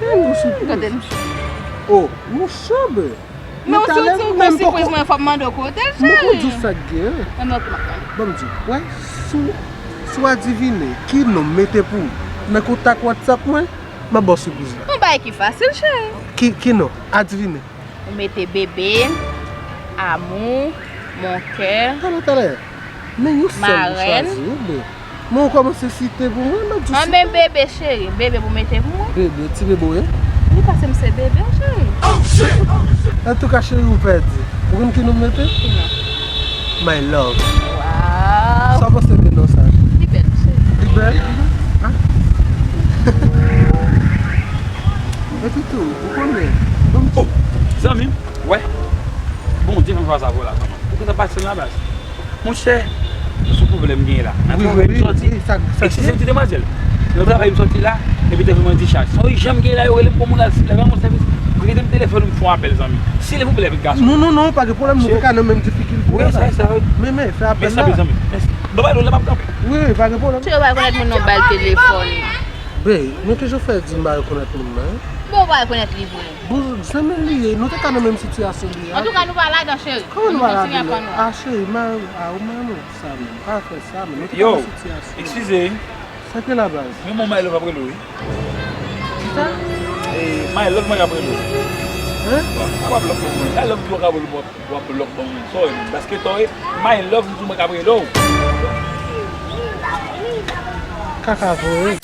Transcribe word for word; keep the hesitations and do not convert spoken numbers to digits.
Gade yon sipriz. Gade m cho. Oh, nou cho, bè. Men ou santi w gon sipriz mwen, fò m mande w kote l, cheri. M poko di w sa k gen. Ban m di w, wè, si w, si w adivine ki non m mete pou ou nan kontak WhatsApp mwen, m ap ba w sipriz la. Yon bagay ki fasil, cheri. Ki, ki non? Adivine. Ou mete bebe, amou, mon kè. Talè, talè. Men yon sèl ou chwazi, wi, bè. Men ou kòmanse site pou mwen, m ap di w. Anben bebe cheri, bebe pou mete pou mwen. Bebe, ti bebe w ye? Li pase m se bebe, cheri. Antouka, cheri, ou pèdi. Ou konn ki non m mete? Ki non? My love. Waw. Sa w panse de non sa? Li bèl, cheri. Li bèl? Ah. Epi tou, ou konnen, bon. Oh, zanmi m, wè. Bondye fè m fas avè w la, zanmi m. Ou konn sa pase m la, baz? Monchè, se yon pwoblèm m genyen la. Nan travay m sòti. Wi, wi, wi, sa, sa. Eskize m ti demwazèl. Nan travay m sòti la, epi telefòn mwen dichaj. Se yon ijan m genyen la, yo rele m pou moun al sipè, ban m yon sèvis. Prete m telefòn m fè yon apèl, zanmi. Silvouplè, gason. Non, non, non, pa gen pwoblèm, nou te ka nan menm difikilte la. Wi, sa, sa, wi. Men, men, fè apèl la. Mèsi anpil, zanmi. Mèsi. Ban m al la, m ap kanpe. Wi, wi, pa gen pwoblèm. Cheri, ou pa rekonèt moun nan, ba l telefòn nan. Bey, men kijan w fè di m pa rekonèt moun nan, en? Bon, ou pa rekonèt li vre. Bon, zanmi l li ye, nou te ka nan menm sitiyasyon li ye. Antouka, nou pa ladan, cheri. Kòman nou pa ladan? Ah, cheri, ma, ah, ou mano sa menm. Pa fè sa menm. Nou te ka nan sitiyasyon. Yo, eskize. Sa k la, baz? Men mon my love ap rele w, wi. Kisa? Eh, my love mwen k ap rele w. Hein? Ou ap lòk mwen. My love di w k ap rele w. W ap lòk ban mwen sòy, paske tò e my love m di w mwen k ap rele w. Kaka vre.